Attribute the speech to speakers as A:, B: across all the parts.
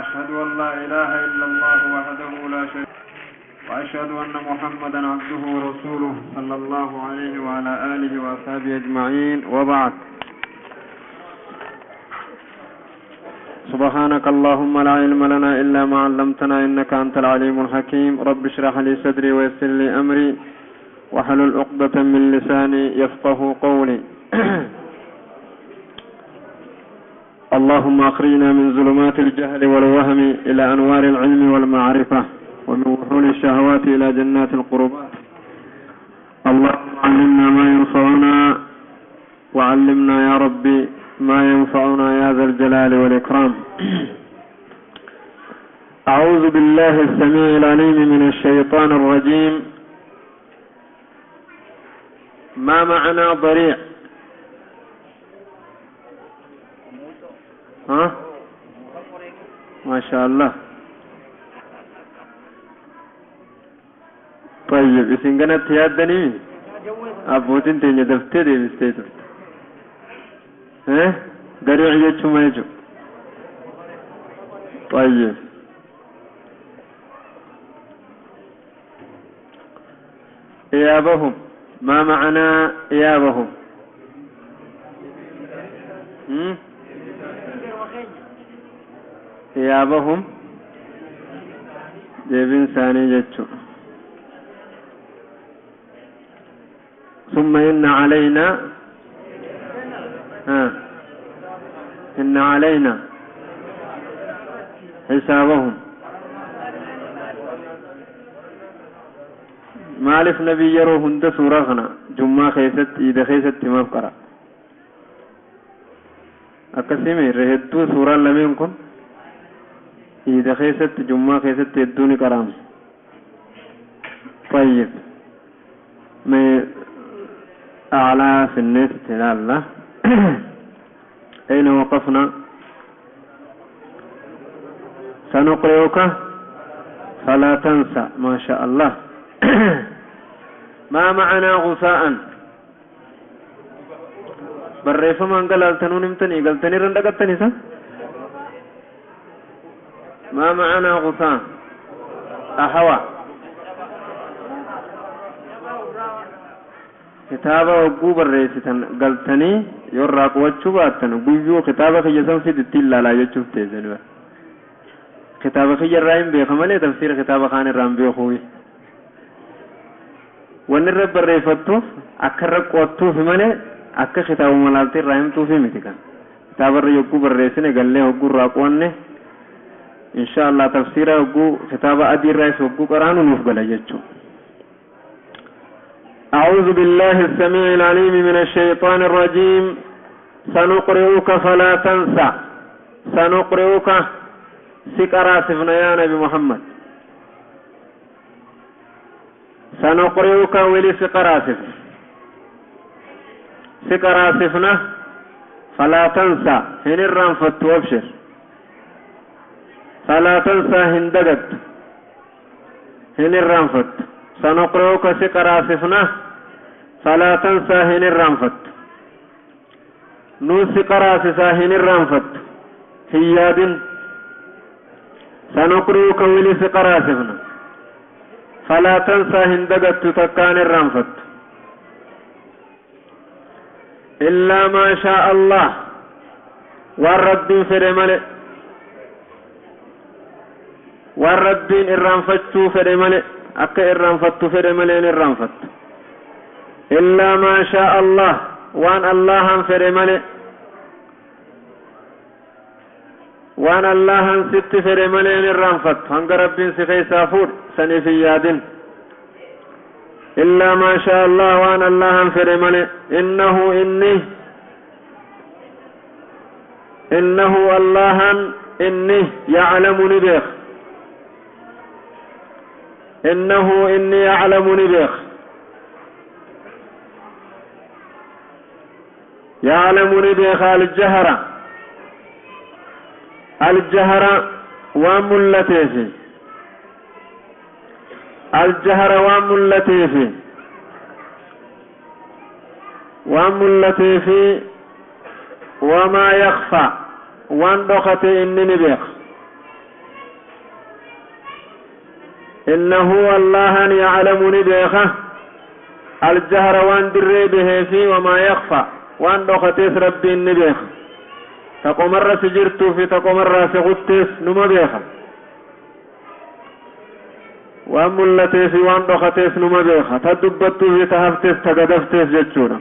A: أشهد أن لا إله إلا الله وحده لا شريك وأشهد أن محمدا عبده ورسوله صلى الله عليه وعلى آله وأصحابه أجمعين وبعد. سبحانك اللهم لا علم لنا إلا ما علمتنا إنك أنت العليم الحكيم. رب اشرح لي صدري ويسر لي أمري واحلل عقدة من لساني يفقه قولي. اللهم أخرجنا من ظلمات الجهل والوهم إلى أنوار العلم والمعرفة، ومن وحول الشهوات إلى جنات القربات. اللهم علمنا ما ينفعنا، وعلمنا يا ربي ما ينفعنا يا ذا الجلال والإكرام. أعوذ بالله السميع العليم من الشيطان الرجيم. ما معنى ضريع؟ ها؟ ما شاء الله. طيب isin kanatti yaaddanii abbootiin teenya daftee deebistee turte. Dariic jechuun maal jechuudha? طيب إيابهم، ما معنى إيابهم؟ إيابهم deebiin isaanii jechuudha. ثم إن علينا إن علينا حسابهم. Maaliif nabii yeroo hunda suuraa kana jummaa keessatti, iida keessatti maaf qara? Akkasii irra hedduu suuraan lameen kun iida keessatti, jummaa keessatti hedduu ni qaraamu. طيب ما أعلى في النت تلالة. أين وقفنا؟ سنقرئك فلا تنسى. ما شاء الله. ما معنى غثاء؟ barreeffamaan galaaltanuu himtanii galtanii irra dhaqattanii isa. ما معنى غثاء؟ أهوى kitaaba hogguu barreessitan galtanii yoo irraa qo'achuu baattan guyyuu kitaaba kiyya san fidi ittiin ilaalaa jechuuf teessani bara. Kitaaba kiyya irraa hin beeka malee tafsiira kitaaba kaan irraa hin beeku. Wanni irra barreeffattuuf akka irra qo'attuuf malee akka kitaabuma laaltee irraa himtuufi miti kan. Kitaaba irra yogguu barreessine gallee hogguu irraa qo'anne insha Allah tafsiira hogguu kitaaba adii irraa isa hogguu qaraanu nuuf gala jechuudha. أعوذ بالله السميع العليم من الشيطان الرجيم. سنقرئك فلا تنسى. سنقرئك سكراسفنا يا نبي محمد. سنقرئك ولي سكراسف سكراسفنا فلا تنسى. هن الرنفت وابشر. فلا تنسى هندقت هن الرنفت. سنقرئك سكراسفنا فلا تنسى هن الرنفت. نو سكراسسا هن الرنفت هياد. سنقرئك ولي سكراسفنا فلا تنسى هندقت تكان الرنفت. إلا ما شاء الله والرب فرمل والرب الرنفتو فرمل akka irraanfattu fedhe maleen irraanfattu. Illaa maa shaa Allah waan Allahan fedhe male, waan Allahan sitti fedhe maleen irraanfattu. Hanga Rabbiin si keessaa fuudhe saniif hin yaadin. Illaa maa shaa Allah waan Allahan fedhe male. Innahu inni innahu Allahan inni ya'lamu ni beek. إنه إني أعلم نبيخ يعلم نبيخ الجهر الجهر وملته الجهر وملته وملته وما يخفى Waan dhokate inni ni beeka. Innahu Allahan yaclamu ni beeka aljahra, waan dirree bahee fi wamaa yakfa, waan dhokatees Rabbiin ni beeka. Ta qomarra si jirtuu fi ta qomarraa si kuttees numa beeka. Waan mul'atee fi waan dhokatees numa beeka. Ta dubbattuu fi ta haftees, ta gadaftees jechuudha.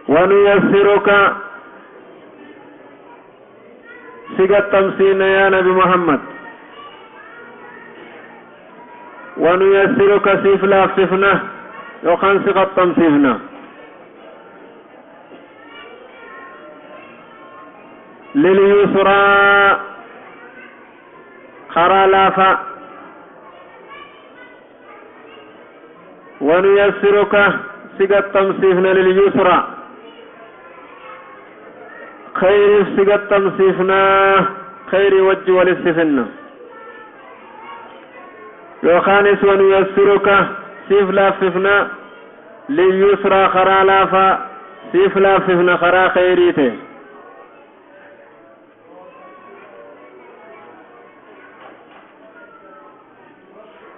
A: Wanuyassiruka, si gaxxamsiina yaa Nabi Muhammad. Wanuyassiruka, siif laaffifna yookaan si qaxxamsiifna. Lilyusraa, karaa laafa. Wanuyassiruka, si gaxxamsiifna. Lilyusraa, khayriif si gaxxamsiifna, khayrii wajji walissifinna. Yookaanis wanuyassiruka, siif laaffifna. Lilyusraa, karaa laafaa siif laaffifna, karaa khayrii ta'e.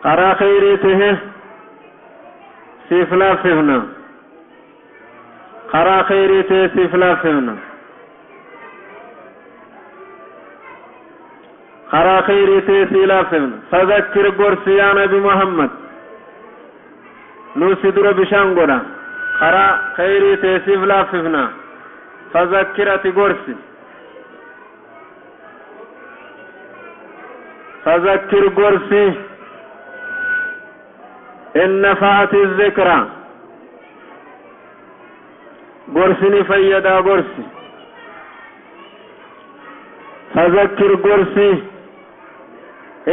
A: Karaa khayrii tahe siif laaffifna, karaa khayrii ta'e siif laaffifna, karaa khayrii ta'e sii laaffifna. Fadhakkir, gorsi yaa Nabi Muhammad. Nu si dura bishaan godha, karaa khayrii ta'e siif laaffifna. Fadhakkir, ati gorsi. Fadhakkir, gorsi. In nafa'ati dhikra, gorsini fayyadaa, gorsi. Fadhakkir, gorsi.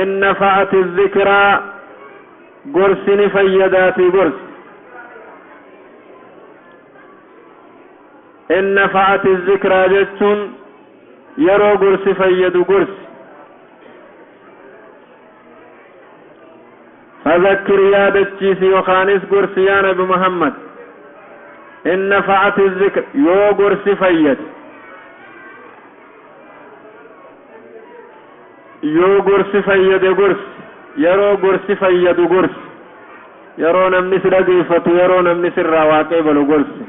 A: In nafa'ati dhikraa, gorsini fayyadaati, gorsi. In nafa'ati dhikraa jechuun yeroo gorsi fayyadu gorsi. Fadhakkir, yaadachiisi yookaanis gorsi yaa Nabi Muhammad. In nafa'ati dhikr, yoo gorsi fayyade, yoo gorsi fayyade gorsi. Yeroo gorsi fayyadu gorsi, yeroo namni si dhageeffatu, yeroo namni sirraa waaqee balu gorsi.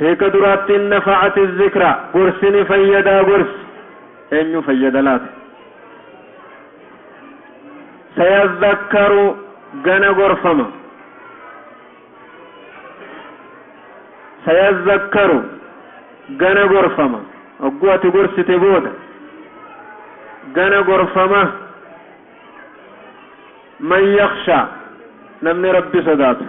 A: Hiika duraatti in nafa'ati dhikra, gorsini fayyadaa, gorsi. Eenyu fayyada laata? Sayadhakkaru, gana gorfama. Sayadhakkaru, gana gorfama. Ogguu ati gorsite booda gana gorfama. Man yakshaa, namni Rabbi sodaatu.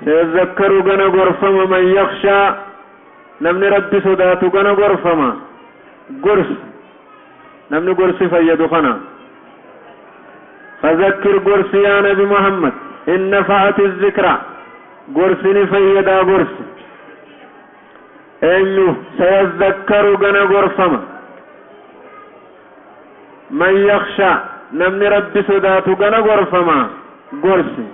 A: Sayadhakkaru, gana gorfama. Man yakshaa, namni Rabbi sodaatu gana gorfama. Gorsi, namni gorsi fayyadu kana. Fadhakkir, gorsi yaa Nabi Muhammad. In nafa'ati dhikra, gorsini fayyadaa, gorsi. Eenyu? Sayadhakkaru, gana gorfama. Man yakshaa, namni Rabbi sodaatu gana gorfama, gorsi.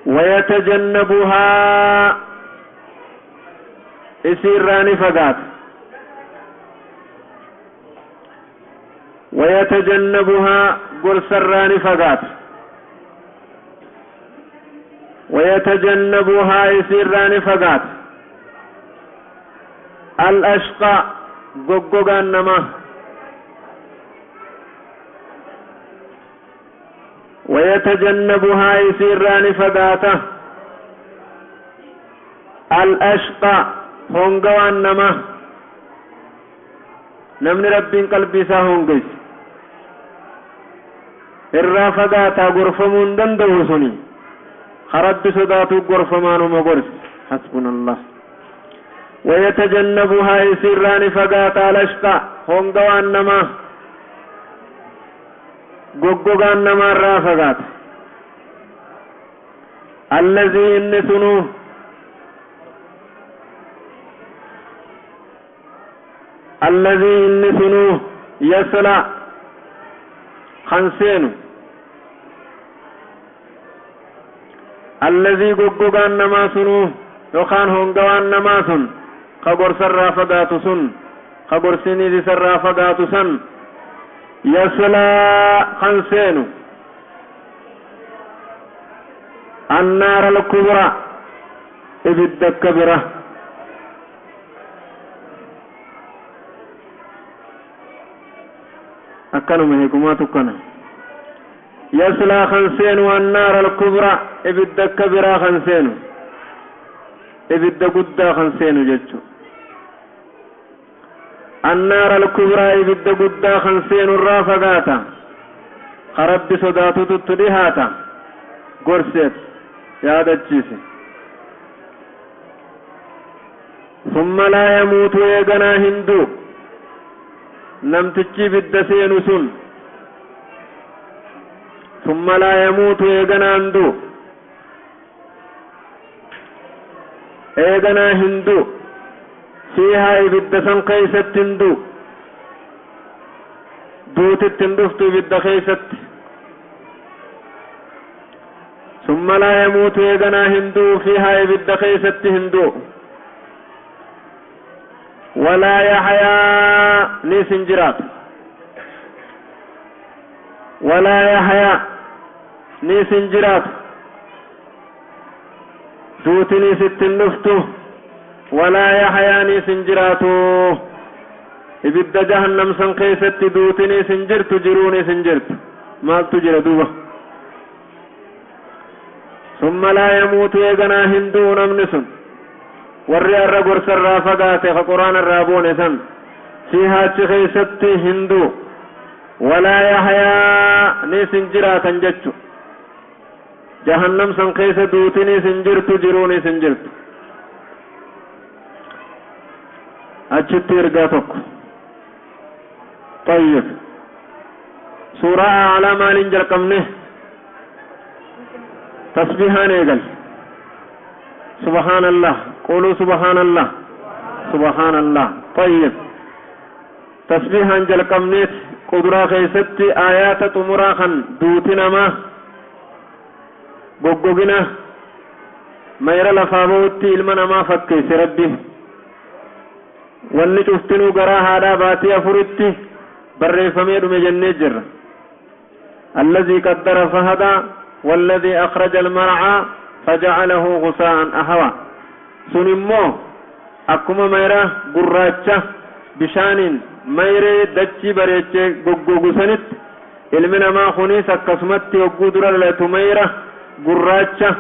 A: Wayatajannabuhaa, isiirraa ni fagaata. Wayatajannabuhaa, gorsarraa ni fagaata. Wayatajannabuhaa, isiirraa ni fagaata. Al-ashqa, goggogaan namaa. Wayatajannabuhaa, isiirraa ni fagaata. Al-ashqa, hongawaan namaa, namni Rabbiin qalbii isaa hongeyse irraa fagaataa, gorfamuu hin danda'u. Suni ka Rabbi sodaatu gorfamaanuma gorsi. Hasbuna Allah. Wayatajannabuhaa, isiirraa ni fagaata. Al-ashqa, hongawaan namaa, goggogaan namaa irraa fagaata. Allazii, inni sunuu. Allazii, inni sunuu. Yasla, kan seenu. Alladhii goggogaan namaa sunuu yookaan hongawaan namaa sun ka gorsarraa fagaatu sun, ka gorsiniis isarraa fagaatu san, yaslaa kan seenu annaara alkubra, ibidda akka bira. Akkanuma hiikumaa tukkana. Yaslaa kan seenu annaara alkubra, ibidda akka biraa kan seenu, ibidda guddaa kan seenu jechu. Annaara alkubraa, ibidda guddaa kan seenu irraa fagaata. Ka Rabbi sodaatututtu dhihaata. Gorseet yaadachiise. Summa laa yamuutu, eeganaa hin du'u namtichi ibidda seenu sun. Summa laa yamuutu, eeganaa hin du'u, eeganaa hin du'u. Fiihaa, ibidda san keeysatti hin du'u, duutitti hin dhuftu ibidda keeysatti. Summa laa yamuutu, eeganaa hin du'u. Fiihaa, ibidda keeysatti hin du'u. Walaa yaxyaa, nis hin jiraatu. Walaa yaxyaa, nis hin jiraatu. Duutinis itti hin dhuftu. Walaa yaxyaa, nis hin jiraatu. Ibidda jahannam san keessatti duutinis hin jirtu, jiruunis hin jirtu. Maaltu jira duuba? Summa laa yamuutu, eeganaa hin du'u namni sun, warri har'a gorsarraa fagaate, ka Quraana irraa boone san. Fiihaa, achi keessatti hin du'u. Walaa yaxyaa, nis hin jiraatan jechu. Jahannam san keessa duutinis hin jirtu, jiruunis hin jirtu. Achitti ergaa tokko. طيب، suuraa A'laa maaliin jalqabne? Tasbihaan eegal. Subhaanallah, quluu subhaanallah, subhaanallah. طيب، tasbihaan jalqabneet quduraa keessatti aayaata xumuraa kan duuti namaa goggogina mayra lafaa bahutti ilma namaa fakkeesse Rabbi. Wanni cuftinuu garaa haadhaa baatii 4tti barreeffamee dhume jennee jirra. الذي قدر فهدى والذي أخرج المرعى فجعله غثاء أحوى. Sun immoo akkuma mayra gurraacha bishaaniin mayree dachii bareechee goggogu sanitti, ilmi namaa kunis akkasumatti hogguu dura dhalatu mayra gurraacha,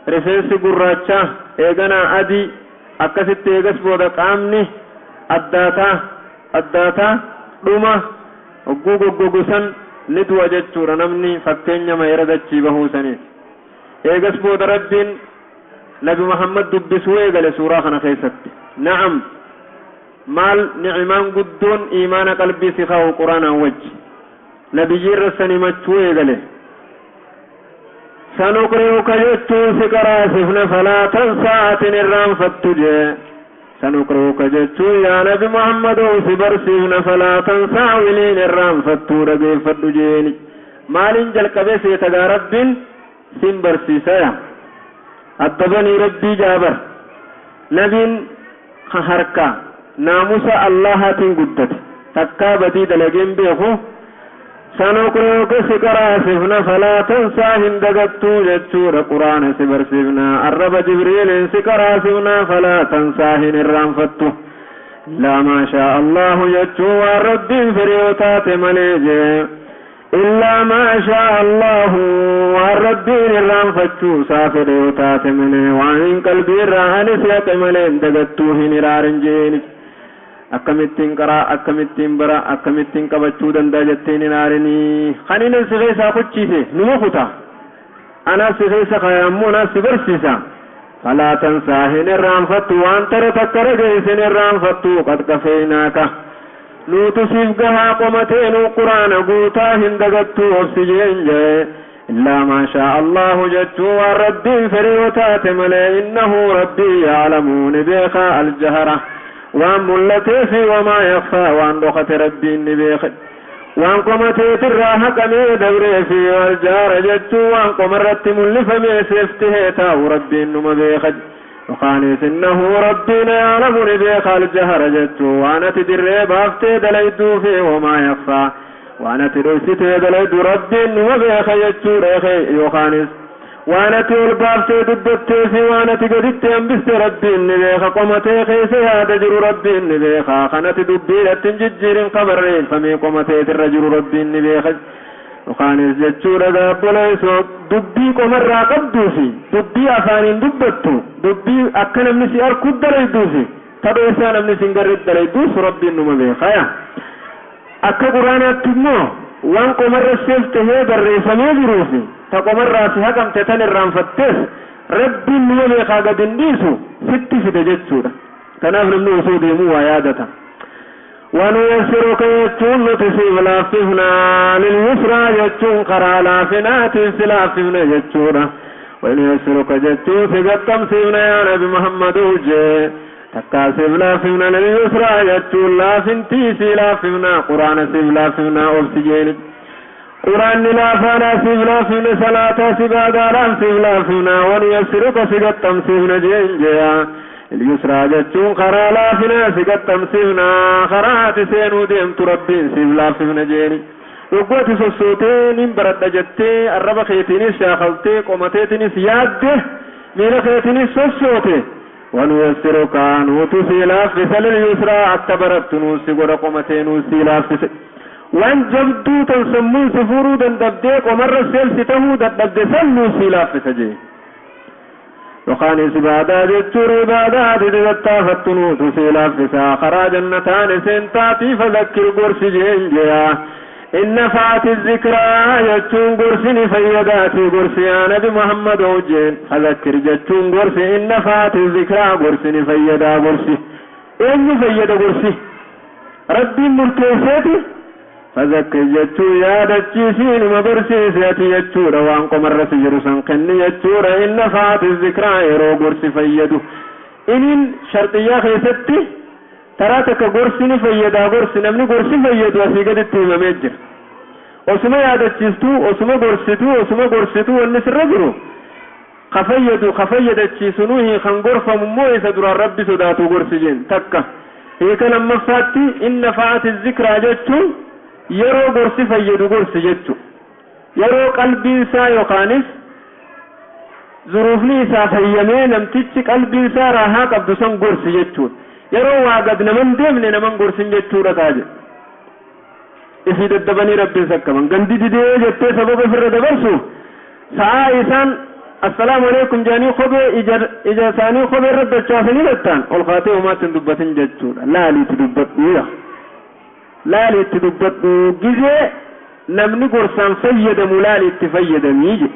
A: rifeensi gurraacha, eeganaa adii, akkasitti eegas booda qaamni addaataa addaataa dhuma hogguu goggogu san ni du'a jechuudha namni, fakkeenya mayra dachii bahuu saniiti. Eegas booda Rabbiin Nabi Muhammad dubbisuu eegale suuraa kana keessatti. Na'am, maal ni'imaan guddoon iimaana qalbii si kaa'u Quraanaan wajji nabiyyiirra san himachuu eegale. Sanuqri'uka jechuun si qaraasifna, falaa tansaa, atin irraanfattu jee. Sanuqri'uka jechuun yaa Nabi Muhammadoo si barsiifna, falaa tansaa, wiliin irraanfattuu dhageeffadhu jeeni. Maaliin jalqabee seetagaa? Rabbiin sin barsiisaya addabanii Rabbii jaabar. Nabiin harkaa naamusa Allahaatiin guddate, takkaa badii dalageen beeku. Sanuqri'uka, si qaraasifna, falaa tansaa, hin dagattuu jechuudha. Quraana si barsiifna, arraba Jibriiliin si qaraasifna, falaa tansaa, hin irraanfattu. Illaa maa shaa Allahu jechuu waan Rabbiin fedhe taate malee jee. Illaa maa shaa Allahu, waan Rabbiin irraanfachuu isaa fedhe yoo taate malee, waan hin qalbii irraa anis haqe malee hin dagattuu, hin iraarin jeeni. Akkamittiin qaraa, akkamittiin bara, akkamittiin qabachuu danda'a jetteen hin aarinii. Kan inni si keessaa kuchiise numa kuta, anaas si keessa kaayammoo anaas si barsiisa. Falaa tansaa, hin irraanfattu. Waan tara takka dhageessin irraanfattu. Qad kafeynaaka, nuutu siif gahaa qomateenuu Quraana guutaa, hin dagattu, obsi jeen jee. Illaa maa shaa Allahu jechuu waan Rabbiin fedhe yoo taate malee. Innahu Rabbii ya'lamu, ni beeka, aljahara, waan mul'atee fi wamaa yakfaa, waan dhokate Rabbiin ni beeke. Waan qomateetirraa haqamee dabree fi waljaara jechuun waan qomarratti mul'ifamee seeftihee taa'u Rabbiin numa beeka. Yookaanis innahu Rabbiin yaalamu ni beeka aljahara jechuun waan ati dirree baaftee dalayduu fi wamaa yakfaa waan ati dhoysitee dalaydu Rabbiin numa beeka jechuudha. Yookaanis waan ati ol baaftee dubbattee fi waan ati gaditti hambiste Rabbiin ni beeka. Qomatee keessa yaada jiru Rabbiin ni beeka. Kan ati dubbiidhatti hin jijjiirin qabarreeffamee qomateetirra jiru Rabbiin ni beeka. Yookaanis jechuudha gaabboleessoo dubbii qomarraa qabduu fi dubbii afaaniin dubbattu, dubbii akka namni si arku dalayduu fi tadhoysaa namni si hin garretti dalayduus Rabbiin numa beeka. Akka Quraanaatti immoo waan qomarra seef tahee barreeffamee jiruu fi ta qomarraa si haqamte tan irraanfattees Rabbiin numa beekaa, gad hin dhiisu, sitti fide jechuudha. Kanaaf namni osoo deemuu waa yaadata. ونيسرك jechuun nuti siif laaffifnaa, لليسرى jechuun karaa laafinaatiif si laaffifna jechuudha. ونيسرك jechuun si gaxxamsiifna yaa Nabi Muhammad jee, takkaa siif laaffifna. لليسرى jechuun laafintii si laaffifna, Quraana siif laaffifna, obsi jeeni. Quraanni laafaadhaa siif laaffifne, salaataa si baadaadhaan siif laaffifna. ونيسرك si gaxxamsiifna jeen jeya. اليسرى jechuun karaa laafinaa si gaxxamsiifna, karaa ati seenuu deemtu Rabbiin siif laaffifna jeeni. Waggooti sossootee nin baradha jettee arraba keetiinis shaakaltee qomateetinis yaadde miila keetiinis sossoote, ونيسرك nuutu sii laaffisa, لليسرى akka barattu nuu si godha, qomatee nuu sii laaffise. Waan jabduu tan sammuun si furuu dandabdee qomarra seelsi tahuu dadhabde san nuu sii laaffisa jee. Yookaanis ibaadaa jechuun ibaadaa ati tattaafattu nuutu sii laaffisa, karaa jannataan seentaatii. فذكر gorsi jeen jeya. إن نفعت الذكرى jechuun gorsini fayyadaati, gorsi yaa Nabi Muhammad jeen. فذكر jechuun gorsi, إن نفعت الذكرى gorsini fayyadaa. Gorsi eenyu fayyada? Gorsi Rabbiin murteesseeti. فذكر jechuun yaadachiisii, numa barsiise ati jechuudha. Waan qomarra si jiru san kenni jechuudha. إن نفعت الذكرى yeroo gorsi fayyadu inin sharxiyyaa keessatti taraa takka gorsini fayyadaa. Gorsi namni gorsi fayyadu asii gaditti himamee jira. Osuma yaadachiistuu, osuma gorsituu, osuma gorsituu, wanni sirra jiru ka fayyadu ka fayyadachiisunuu kan gorfamu immoo isa duraan Rabbi sodaatu gorsi jeen takka. Hiika lammaffaatti إن نفعت الذكرى jechuun yeroo gorsi fayyadu gorsi jechu, yeroo qalbiin isaa yookaanis zuruufni isaa fayyamee namtichi qalbiin isaa raahaa qabdu san gorsi jechuudha. Yeroo waa gad naman deemne naman gorsin jechuudha taa jedhe. Isii daddabanii Rabbiin sakkaban gandi didee jettee sababa ofirra dabarsuuf sa'aa isaan assalaamu alaikum jedhanii kophee ija ija isaanii kophee irra dachaasanii dattaan ol kaatee homaatti hin dubbatin jechuudha. Laaliitti dubbadhu, laaliitti dubbadhu. Gizee namni gorsaan fayyadamu laaliitti fayyadamii jedhe.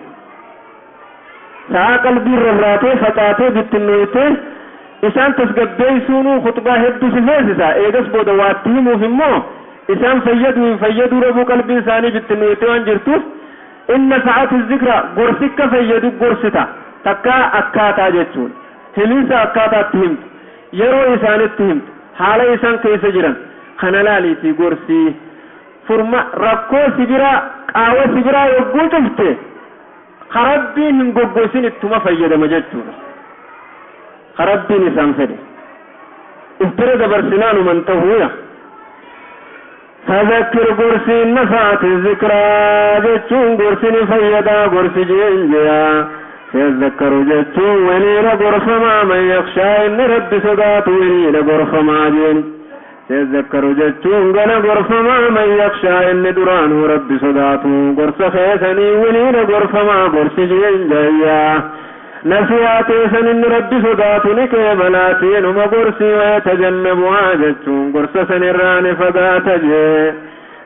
A: Sa'aa qalbiin rarraatee facaatee bittinnoytee isaan tasgabbeessuunuu khutbaa hedduu si feesisa. Eegas booda waatti himuuf immoo isaan fayyaduu hin fayyaduu dhabuu qalbiin isaanii bittinnoytee waan jirtuuf, إن نفعت الذكرى gorsikka fayyadu gorsita. Takkaa akkaataa jechuun himinsa akkaataatti himtu, yeroo isaanitti himtu, haala isaan keessa jiran kana laaliitii gorsii. Furma rakkoo si biraa, qaawa si biraa yogguu cufte Rabbiin hin goggosin ittuma fayyadama jechuudha. Rabbiin isaan fedhe if bira dabarsinaanuman tahuuya. فذكر gorsi إن نفعت الذكرى jechuun gorsini fayyadaa, gorsi jeen jeya. سيذكر jechuun waliina gorfamaa, من يخشى inni Rabbi sodaatu waliina gorfamaa jeen. سيذكر jechuun gana gorfamaa, من يخشى inni duraanuu Rabbi sodaatu gorsa keesanii waliina gorfamaa, gorsi jeen jeya. Nasihaa teessan inni Rabbi sodaatu ni qeebalaatii numa gorsii. ويتجنبها jechuun gorsa sanirraa ni fagaata jee.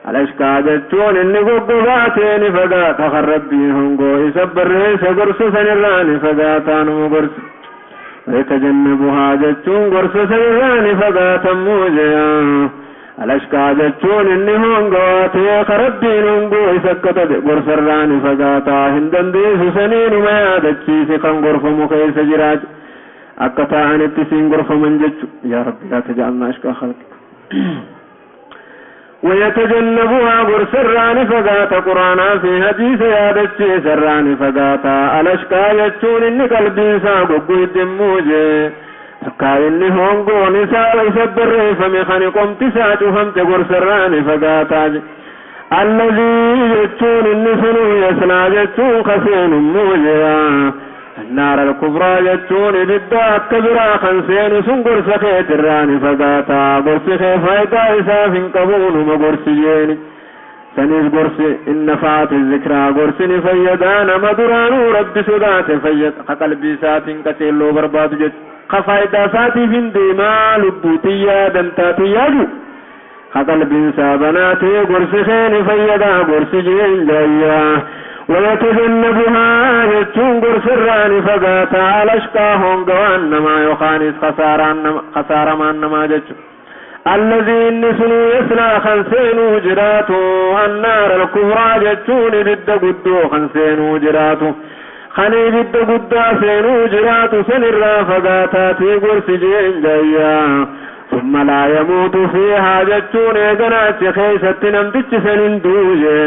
A: الأشقى jechuun inni goggogaatee ni fagaata, kan Rabbii hongoo isa barreessa gorsa sanirraa ni fagaataa, numa gorsi. ويتجنبها jechuun gorsa sanirraa ni fagaatamuu jee. الأشقى jechuun inni hongawaatee ka Rabbiin hongoo isa akka tabe gorsarraa ni fagaataa, hin dandeessu saniinuma yaadachiise kan gorfamu keessa jiraatu akka ta'anitti siin gorfaman jechu. يا ربي لا تجعلنا أشقى خلقك. ويتجنبها gorsa irraa ni fagaata. Quraanaa fi hadiisa yaadachiisa irraa ni fagaata. الأشقى jechuun inni qalbiin isaa goggoydemmuu jee, takkaa inni hongoon isaa isa barreeffame kan qomti isaa cufamte gorsa irraa ni fagaataa. الذي jechuun inni sunuu يصلى jechuun ka seenummuu jea. النار الكبرى jechuun ibidda akka biraa kan seenu sun gorsa keetirraa ni fagaata. Gorsi kee faayidaa isaaf hin qabuunuma gorsi jeeni. Saniif gorsi إن نفعت الذكرى, gorsi ni fayyadaa nama duraanuu Rabbi sodaate fayyada, ka qalbii isaatiin qaceelloo barbaadu jechu, ka faayidaa isaatiif hin deemaa, lubbuu tiyyaa, dantaa tiyyaa jiru, ka qalbiin isaa banaatee gorsi kee ni fayyadaa gorsi jeen jaayyaa. ويتجنبها jechuun gorsa irraa ni fagaata. الأشقى hongawaan namaa yookaanis khasaaramaan namaa jechu. الذي inni sunuu يصلى kan seenuu jiraatu. النار الكبرى jechuun ibidda guddoo kan seenuu jiraatu, kan ibidda guddaa seenuu jiraatu sanirraa fagaataatii gorsi jeen jayyaa. ثم لا يموت فيها jechuun eegana achi keessatti namtichi sanin duuje.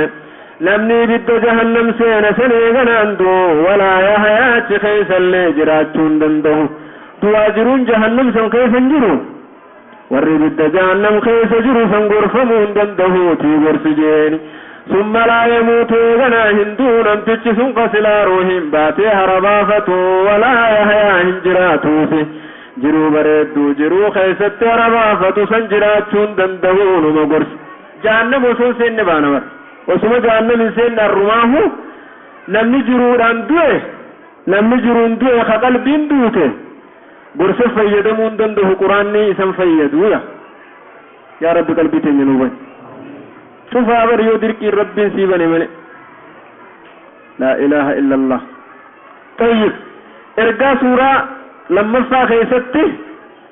A: Namni ibidda jahannam seena san eeganaan duu. ولا يحيا, achi keessallee jiraachuu hin danda'u. Du'aa jiruun jahannam san keessa hin jiru. Warri ibidda jahannam keessa jiru san gorfamuu hin danda'uutii gorsi jeeni. ثم لا يموت, eeganaa hin duu namtichi sun qasilaa ruuhin baatee harabaafatu. ولا يحيا, hin jiraatuufi. Jiruu bareedduu jiruu keessatti harabaafatu san jiraachuu hin danda'u numa gorsi. Jahannam osoo hin seenne baana bara. Osuma jahannam hin seenne arrumaahu namni jiruudhaan du'e, namni jiruun du'e, ka qalbiin duute, gorsa fayyadamuu hin danda'u, Quraanni isan fayyadu. Ya yaa Rabbi, qalbii teenya nuu bane. Cufaa bar yoo dirqiin Rabbiin sii bane malee. لا إله إلا الله. طيب, ergaa suuraa lammaffaa keessatti,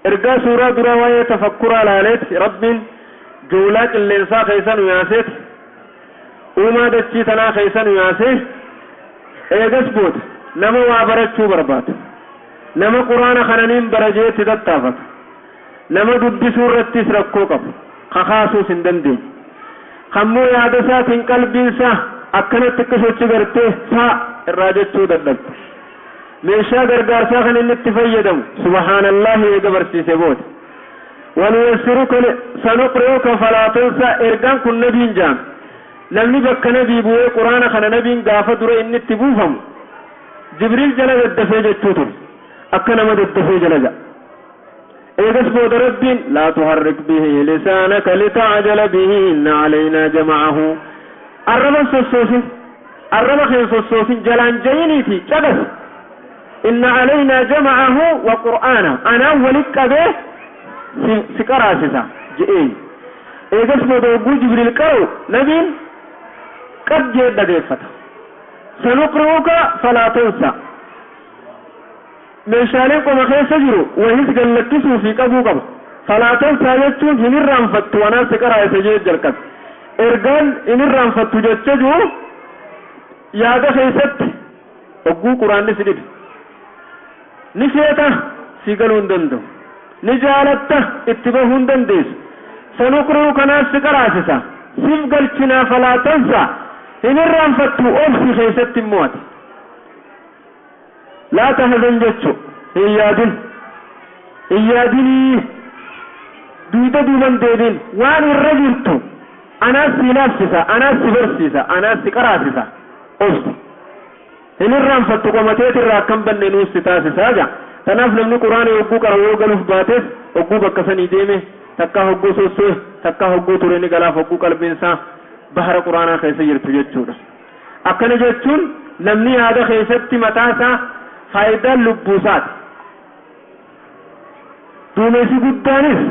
A: ergaa suuraa dura waa'ee tafakkuraa laaleeti, Rabbiin joolaa qilleensaa keessa nu yaaseeti, uumaa dachii tanaa keessa nu yaasee, eegas booda nama waa barachuu barbaadu, nama Quraana kananiin barajeetti tattaafatu, nama dubbisuu irrattis rakkoo qabu, kakaasuus hin dandeenye, kammoo yaada isaatiin qalbiinsaa akkanatti akka sochi gartee saa irraa jechuu dadhabde, meeshaa gargaarsaa kan inni itti fayyadamu سبحان الله eega barsiise booda ونيسرك سنقرئك فلا تنسى. Ergaan kun nabiin jaan. Namni bakka nabii bu'ee Quraana kana nabiin gaafa dura inni itti buufamu Jibriil jala daddafee jechuu ture, akka nama daddafee jala ja'a. Eegas booda Rabbiin لا تحرك به لسانك لتعجل به إن علينا جمعه. Arraba sossoosin, arraba keen sossoosin, jalaan jayiniiti caqas. إن علينا جمعه وقرآنه, anaan walit qabee si qaraasisa je'ee. Eegas booda hogguu Jibriil qara'u nabiin qab jee dhageeffata. سنقرئك فلا تنسى. Meeshaaleen qoma keessa jiru wahis gallakkisuu fi qabuu qaba. فلا تنسى jechuun hin irraanfattu, anaan si qaraasisa jee jalqabe. Ergaan hin irraanfattu jecha jiru yaada keessatti hogguu Quraanni si dhibe, ni feeta, si galuu hin danda'u, ni jaalatta, itti bahuu hin dandeessu. سنقرئك kanaas si qaraasisa, sif galchinaa. فلا تنسى, hin irraanfattu, obsi keessatti immoo ati. لا تحزن jechu hin yaadin, hin yaadinii, duuda duuban deebin. Waan irra jirtu anaas si laafsisa, anaas si barsiisa, anaas si qaraasisa, obsi, hin irraanfattu, qomateet irraa akkam banne nuus si taasisaa ja. Tanaaf namni Quraana yogguu qara yoo galuuf baates, hogguu bakka sanii deeme, takkaa hogguu sossoo'e, takkaa hogguu ture, ni galaaf hogguu qalbiinsaa bahara Quraanaa keessa jirtu jechuudha. Akkana jechuun namni yaada keessatti mataasaa faayidaan lubbuusaati. Duumessi guddaanis,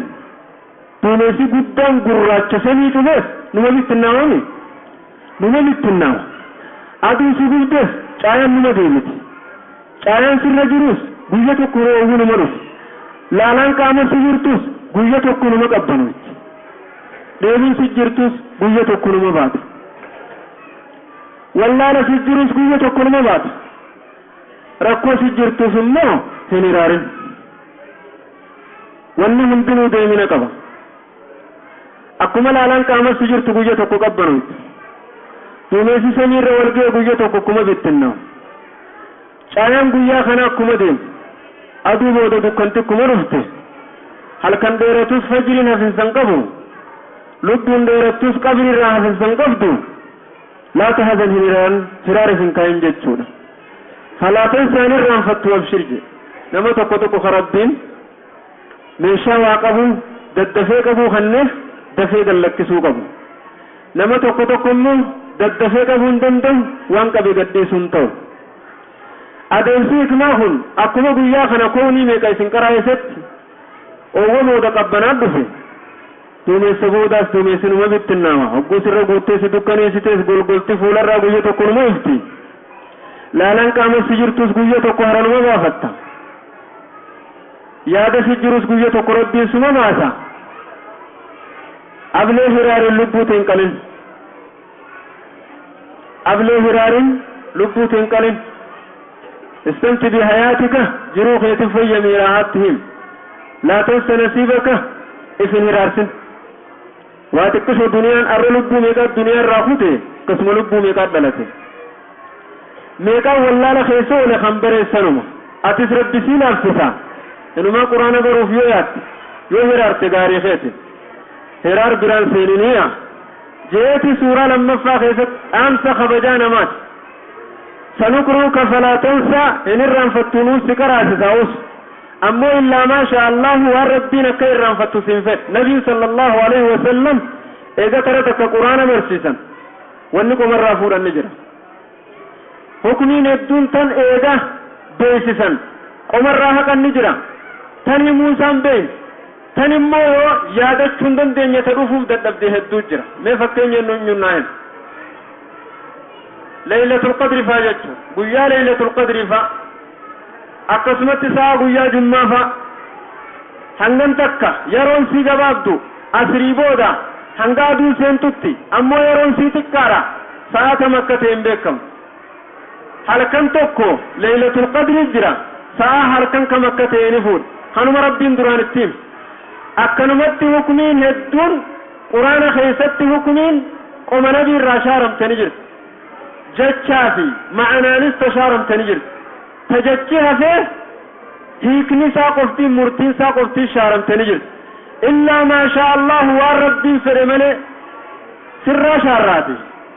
A: duumessi guddaan gurraacha samii cufees numa bittinnaawami, numa bittinnaawa. Aduun si gubdees caayaan numa deemiti. Caayaan sirra jirus guyya tokko roobuu numa dhufu. Laalaan qaama si jirtus guyya tokko numa qabbanuuti. Dheebuun si jirtus guyya tokko numa baata. Wallaala si jirus guyya tokko numa baata. Rakkoo si jirtus immoo hin iraarin. Wanni hundinuu deemina qaba. Akkuma laalaan qaamassi jirtu guyya tokko qabbanuuti. Duumessi samiirra wal ga'e guyya tokko akkuma bittinnaa'u. Caayaan guyyaa kana akkuma deemu. Aduu booda dukkanti akkuma dhufte. Halkan dheeratus fajriin hafinsan qabu. Lubbuun dheerattus qabri irraa hafinsan qabdu. Laa tahzan hin hiraan hiraar hin kaayin jechuudha. Falaa tansa hin irraanfattu abshir jedhe. Nama tokko tokko ka Rabbiin meeshaa waa qabu daddafee qabuu kanneef dafee gallakkisuu qabu. Nama tokko tokko immoo daddafee qabuu hin danda'u, waan qabe gadhiisuu hin ta'u. Adeemsi hikmaa kun akkuma guyyaa kana koonii meeqa isin qaraa'isetti oowwa booda qabbanaan dhufe. Duumessa boodaas duumessinuma bittinnaama. Hogguu sirra guuttee si dukkaneessitees golgolti fuularraa guyya tokko numa ifti. Laalaan qaamassi jirtus guyya tokko haranuma baafatta. Yaada si jirus guyya tokko Rabbiin suma baasa. Ablee hiraarin lubbuu teen qalin. Ablee hiraarin lubbuu teen qalin. Istamti bihayaatika jiruu keetin fayyamii raahaatti him. Laa tansa nasiibaka ifin hiraarsin. Waa xiqqishoo duniyaan arra lubbuu meeqaa duniyaa irraa kute, akkasuma lubbuu meeqaa dhalate. Meeqaan wallaala keessa oole kan bareessanuma. Atis Rabbi sii laaffisa. Inumaa quraana baruuf yoo yaatte, yoo hiraarte gaarii keeti. Hiraar biraan seeniniya. Jeeti suuraa lammaffaa keessatti dhaamsa kabajaa namaati. Sanuqruuka falaa tansa hin irraanfattu nuus si qaraasisa us. Ammoo illaa maa shaa Allahu waan Rabbiin akka irraanfattu siin fedhe. Nabiin sallallahu alaihi wasallam eega tara takka quraana barsiisan. Wanni qomarraa fuudhan ni jira. Hukmiin hedduun tan eega beeysisan qomarraa haqan ni jira. Tan himuu isaan beeyne. Tan immoo yoo yaadachuu hin dandeenye ta dhufuuf dadhabde hedduu jira. Mee fakkeenya eenyuun naa hima. Laylatul Qadri faa jechuun guyyaa Laylatul Qadri faa akkasumatti sa'a guyyaa Jummaa faa hangan takka yeroon sii gabaabdu asrii booda hanga aduun seentutti, ammoo yeroon sii xiqqaadha, sa'a kam akka ta'e hin beekamu. Halkan tokko Laylatul Qadri jira, sa'a halkan kam akka ta'e ni fuudha. Kanuma Rabbiin duraan itti hime. Akkanumatti hukmiin hedduun quraana keessatti hukmiin qoma nabii irraa shaaramte ni jirti. Jechaa fi ma'anaanis tashaaramte ni jirti. Ta jechi hafee hiikni isaa qoftiin murtiin isaa qoftiin shaaramte ni jirti. Illaa maa shaa Allahu waan Rabbiin fedhe malee sirraa shaarraati.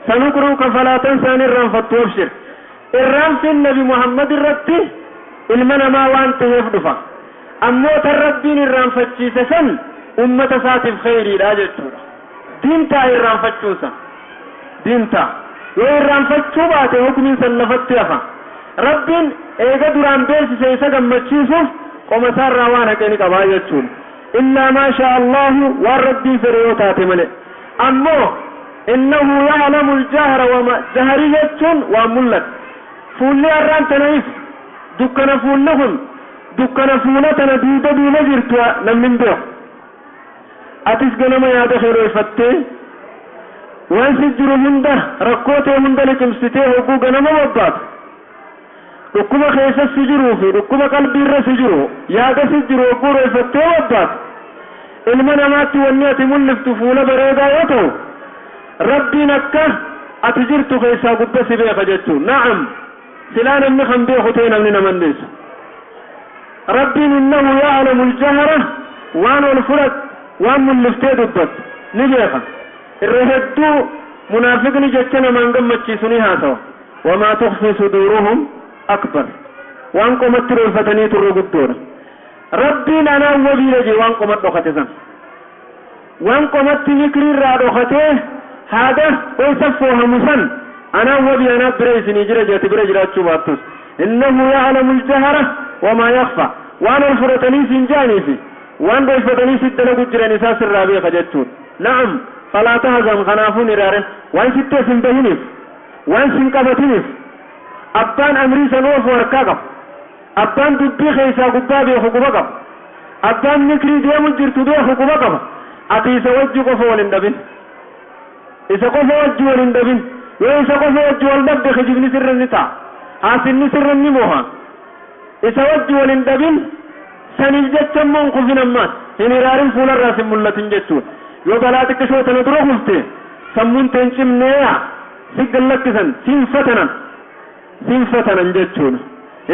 A: Sanuqruuka falaa tansaa hin irraanfattu abshir. Irraanfiin Nabi Muhammad irratti ilma namaa waan taheef dhufa. Ammoo tan Rabbiin irraanfachiise san ummata isaatiif kheyriidha jechuudha. Diintaa irraanfachuunsa. Diintaa. Yoo irraanfachuu baate hukmiin san lafatti hafa. Rabbiin eega duraan beeksise isa gammachiisuuf qoma isaarraa waan haqe ni qabaa jechuudha. Illaa maa shaa Allahu waan Rabbiin fedhe yoo taate malee. Ammoo innahu ya'lamu al-jahra wama jaharii jechuun waan mul'ate. Fuulli har'aan tana ifu. Dukkana fuulli kun dukkana fuula tana duuba duuba jirtu namni hin beeku. Atis ganama yaada kee dhoyfattee waan si jiru hunda rakkoo tee hunda liqimsitee hogguu ganama bobbaatu dhukkuba keessa si jiruu fi dhukkuba qalbiirra si jiru yaada si jiru hogguu dhoyfattee bobbaatu ilma namaatti wanni ati mul'iftu fuula bareedaa yoo ta'u Rabbiin akka ati jirtu keessaa gubba si beeka jechuu. Na'am, silaa namni kan beeku ta'e namni nama hin dhiisu. Rabbiin innahu ya'lamu al-jahra waan ol fudhat waan mul'iftee dubbattu ni beeka. Irra hedduu munaafiqni jecha namaan gammachiisu ni haasawa. Wamaa tukhfi suduuruhum akbar. Waan qomatti dhoyfatanii turre guddoodha. Rabbiin anaan wabiidha jee waan qoma dhokate san. Waan qomatti mikrii irraa dhokatee haada dhoysa foohamu san anaan wabii anaa bira isinii jira jee ati bira jiraachuu baattus. Innahu ya'lamu al-jahra wamaa yakhfa. Waan ol fudhatanii siin ja'anii fi waan dhoyfatanii sit dalagu jiran isaa sirraa beeka jechuudha. Na'am, falaa tahzan kanaafuu hin hiraarin. Waan sitti as hin bahiniif, waan sin qabatiniif abbaan amrii san oofu harkaa qaba. Abbaan dubbii keessaa gubbaa beeku quba qaba. Abbaan mikrii deemu jirtu beeku quba qaba. Ati isa wajji qofa wal hin dhabin. Isa qofa wajji wal hin dhabin. Yoo isa qofa wajji wal dhabde kijibni sirra ni ta'a. Haasinni sirra ni moha. Isa wajji wal hin dhabin, saniif jecha immoo hin kufin ammaas. Hin hiraarin fuularraas hin mul'atin jechuudha. Yoo balaa xiqqishoo tana dura kufte sammuun teen cimneeya si gallakkisan, siin fatanan, siin fatanan jechuudha.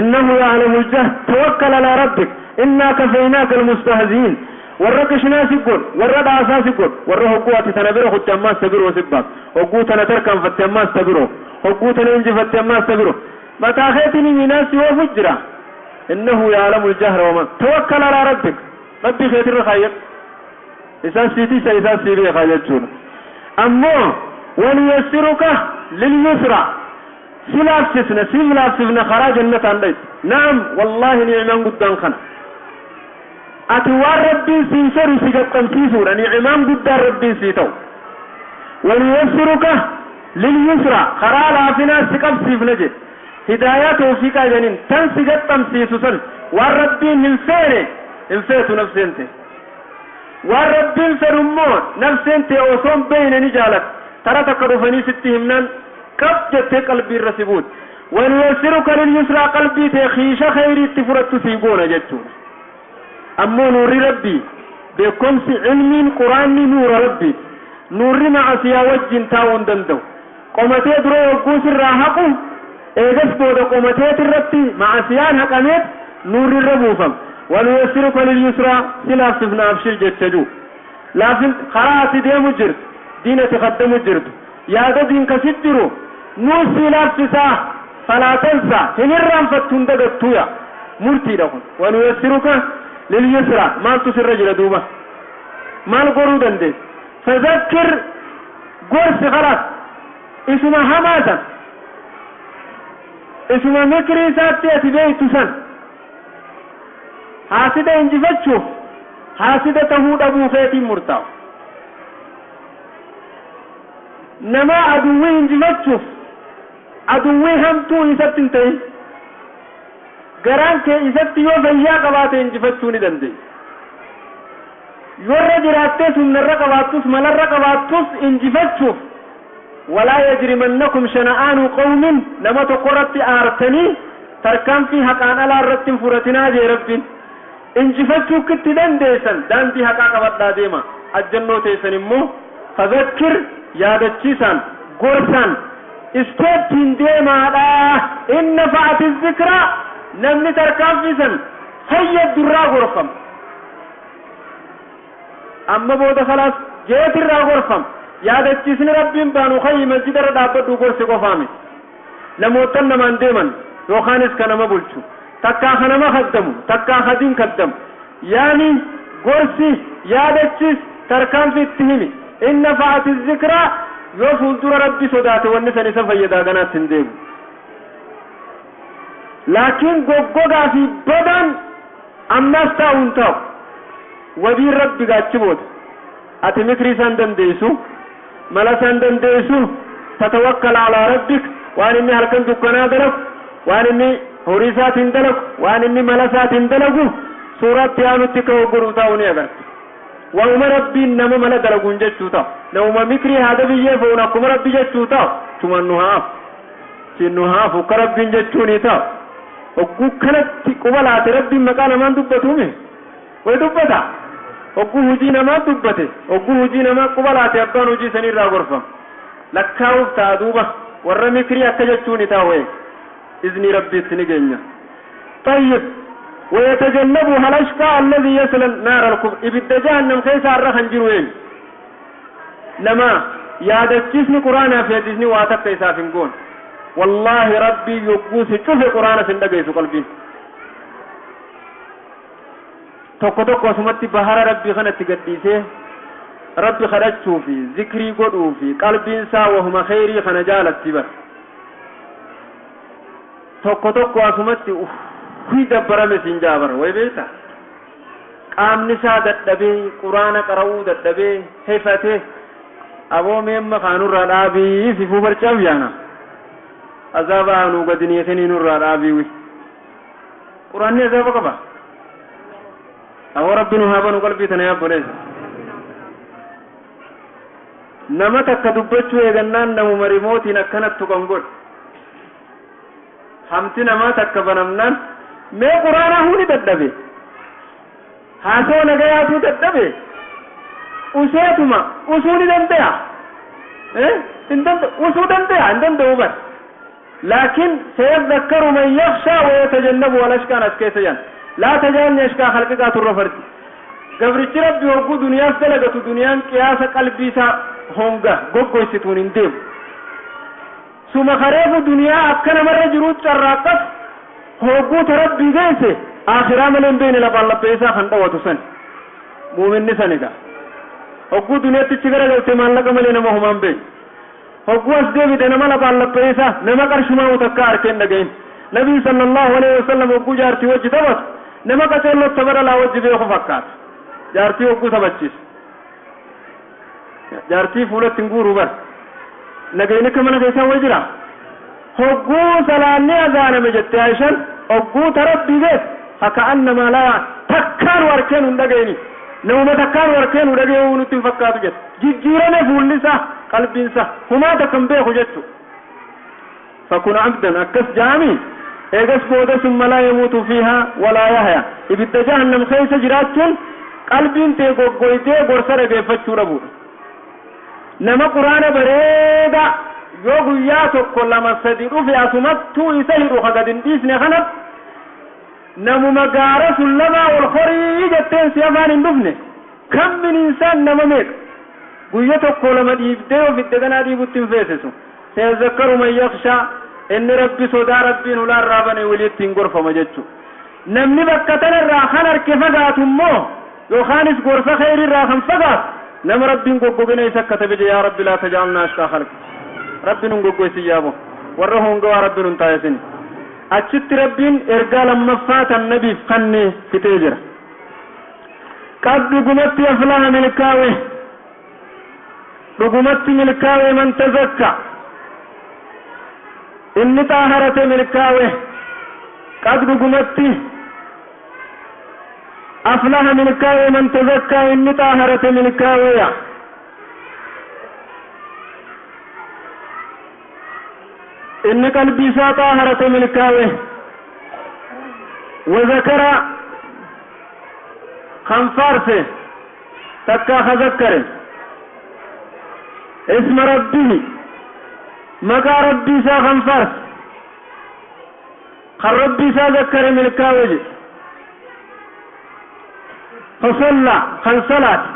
A: Innahu ya'lamu al-jahr, tawakkal alaa rabbik, innaa kafaynaaka al-mustahzi'in. Warra qishnaa si godhu, warra dhaasaa si godhu, warra hogguu ati tana bira kutte ammaas ta biroo si baas, hogguu tana tarkaanfatte ammaas ta biroo, hogguu tana injifatte ammaas ta biroo, mataa keetiin himiinaan si oofu jira. Innahu ya'lamu al-jahra wama tawakkal alaa rabbik, rabbii keetirra kaayyadhu, isaan sii tisa, isaan sii beekaa jechuudha. Ammoo wanuyassiruka lilyusra, si laafsifna, siif laafsifna karaa jannataan dhaytu. Na'am, wallaahi ni'imaan guddaan kana. Ati waan rabbiin siin fedhu si gaxxamsiisuudha, ni'imaan guddaan rabbiin sii ta'u. Wanuyassiruka lilyusra, karaa laafinaa si qabsiifna jedhe. Hidaayaa tawfiiqaa jedhaniin tan si gaxxamsiisu san, waan rabbiin hin feene hin feetu nafseen tee. Waan rabbiin fedhu immoo nafseen tee osoo hin beeyne ni jaalatti. Tara takka dhufanii sitti himnaan qab jettee qalbii irra si buuti. Wanuyassiruka lilyusraa, qalbii tee kiisha kheyriitti fudhattu sii goona jechuudha. Ammoo nuurri rabbii, beekomsi, ilmiin, quraanni nuura rabbiiti. Nuurri ma'asiyaa wajjin taa'uu hin danda'u. Qomatee dura yogguu sirraa haqu, eegas booda qomateet irratti ma'asiyaan haqameet nuurri irra buufama. Wanuyassiruka lilyusraa, si laaffifna abshir jecha jiru. Laafin karaa ati deemu jirtu, diin ati kaddamu jirtu, yaada diin ka sit jiru nuus sii laaffisaa, falaa tansa, hin irraanfattu, hin dagattuuya. Murtiidha kun. Wanuyassiruka lilyusraa, maaltu sirra jira duuba? Maal godhuu dandeessa? Fazakkir, gorsi, khalaas. Isuma hamaa san, isuma mikrii isaatti ati beeytu san, haasida injifachuuf haasida tahuu dhabuu keetiin murtaa'u. Nama aduwwii injifachuuf aduwwii hamtuu isatti hin ta'in. Garaan kee isatti yoo fayyaa qabaate injifachuu ni dandeessa. Yoo irra jiraattees, humnarra qabaattus, malarra qabaattus, injifachuuf walaa yajrimannakum shana'aanu qawmin, nama tokko irratti aartanii tarkaanfii haqaan alaa irratti hin fudhatinaa jee rabbiin. Injifachuu kitti dandeessan daandii haqaa qabadhaa deema. Ajjannoo teessan immoo fazakkir, yaadachiisaan, gorsaan, isteeppiin deemaadha. In nafa'ati zikraa, namni tarkaanfii san fayyaddu irraa gorfama. Amma booda khalaas jeetirraa gorfama. Yaadachiisni rabbiin baanu kayyi masjida irra dhaabbadhu gorsi qofaa miti. Namoottan namaan deeman yookaanis ka nama bulchu, takkaa ka nama kaddamu, takkaa ka diin kaddamu, yaani gorsi, yaadachiis, tarkaanfii itti himi. In nafa'ati zikraa, yoo fuuldura rabbi sodaate wanni san isa fayyadaa, ganaatti hin deebu. Laakiin goggogaa fi badaan ammaas taa'u hin taa'u. Wabiin rabbi gaachi booda ati mikrii isaan dandeessu, mala isaan dandeessu, tatawakkal alaa rabbik, waan inni halkan dukkanaa dalagu, waan inni horii isaatiin dalagu, waan inni mala isaatiin dalagu, suuraatti aanutti ka godhu taa'u ni agarta. Waanuma rabbiin nama mala dalaguun jechuu ta'u, namuma mikrii haada biyyee foon akkuma rabbi jechuu ta'u, tuman nu haafu siin nu haafu akka rabbiin jechuuni ta'u. Hogguu kanatti quba laate rabbiin maqaa namaan dubbatuume way dubbata. Hogguu hujii namaa dubbate, hogguu hujii namaa quba laate, abbaan hujii saniirraa gorfama lakkaa'uuf ta'a. Duuba warra mikrii akka jechuuni ta'u iznii rabbiitti ni geenya. طيب، ويتجنبها الأشقى الذي يصلى النار الكبرى، ibidda jahannam keessa har'a kan jiru eenyu? Nama yaadachiisni quraanaa fi hadiisni waa takka isaaf hin goone. Wallaahi rabbii yogguu si cufe quraana sin dhageessu. Qalbiin tokko tokko asumatti bahara rabbii kanatti gadhiisee rabbi kadhachuu fi zikrii godhuu fi qalbiin isaa wahuma kheyrii kana jaalatti bar. Tokko tokko asumatti uffii dabbarame siin jaabara way beekta, qaamni isaa dadhabee, quraana qara'uu dadhabee, hefatee, aboo meemma kaanurraa dhaabii fifuu barcaaf yaana azaaba aanuu gadinii kenii nurraa dhaabii. Quraanni azaaba qaba. Aboo rabbi nu haa banu qalbii tana. Yaabboleessa, nama takka dubbachuu eegannaan namuma rimootiin akkanatti tuqan godhe. Hamti namaa takka banamnaan mee quraanaa huuni dadhabe, haasoo nagayaatuu dadhabe. Useetuma usuu ni danda'a? Hin danda'u. Usuu danda'a? Hin danda'u bar. Laakiin sayadhakkaru man yakhshaa wa yatajannabu wal ashqaan as keessa jiran. Laa tajaajilni ashqaa khalqiqaa turra fardi. Gabrichi Rabbi hogguu duniyaaf dalagatu, duniyaan qiyaasa qalbii isaa honga goggoysituun hin deemu. Suma kareefu duniyaa akka namarra jiruu carraaqqatu, hogguu ta Rabbii geesse akhiraa malee hin beekne, lafaan laphee isaa kan dhawatu san. Muuminni saniga. Hogguu duniyaatti garagalte maallaqa malee nama homaan beekne. Hogguu as deebite nama lafaan laphee isaa nama qarshumaa takka arkeen dhagahin. Nabii sallallahu alaihi wasallam hogguu jaartii wajji taphatu nama qaceelloo tapha dhalaa wajji beeku fakkaata. Jaartii hogguu taphachiisu. Jaartii fuulatti hin guuruu bar. Nagayni akka mana keessaa way jira. Hogguu salaanni azaaname jette Aishaan, hogguu tarabbii geesse fakkaannamaa laa takkaan warkeen hin dhagayni. Namuma takkaan warkeen hin dhagayuu nutti hin fakkaatu jette. Jijjiirame fuulli isaa, qalbiin isaa, humaa takka hin beeku jechuudha. Fakun abdan akkas jaami eegas booda summa laa yamuutu fiihaa walaa yahya. Ibidda jahannam keessa jiraachuun qalbiin tee goggoytee gorsa dhageeffachuu dhabuudha. Nama Quraana bareedaa yoo guyyaa tokko, lama, sadi dhufe asumattuu isa hidhu ka gad hin dhiisne kanat namuma gaara sun lamaa ol horii jetteen si afaan hin dhufne. Kam min insaan, nama meeqa guyya tokko lama dhiibdee ofidde ganaa dhiibutti hin feesisu. Sayazakkaru man yakhshaa, inni Rabbi sodaa Rabbiin ulaarraa bane walitti hin gorfama jechu. Namni bakka tanarraa kan harke fagaatu immoo, yookaanis gorsa kheyrirraa kan fagaatu, nama Rabbiin goggogina isa katabe je. Yaa Rabbi, laa tajaalnaa ashqaa khalqi. Rabbi nun goggoysin, yaabo warra hongawaa Rabbi nun taayisin. Achitti Rabbiin ergaa lammaffaa tan nabiif kanne fixee jira. Qad dhugumatti aflaha milkaawe, dhugumatti milkaawe, man tazakka, inni xaaharate milkaawe. Qad dhugumatti aflaha milkaawe man tazakkaa, inni xaaharate milkaaweya. Inni qalbii isaa xaaharate milkaawe. Wazakara kan faarse takkaa kazakkare, isma rabbihi, maqaa Rabbii isaa kan faarse, kan Rabbii isaa zakkare milkaawe jedhe. Fasalla kan salaate.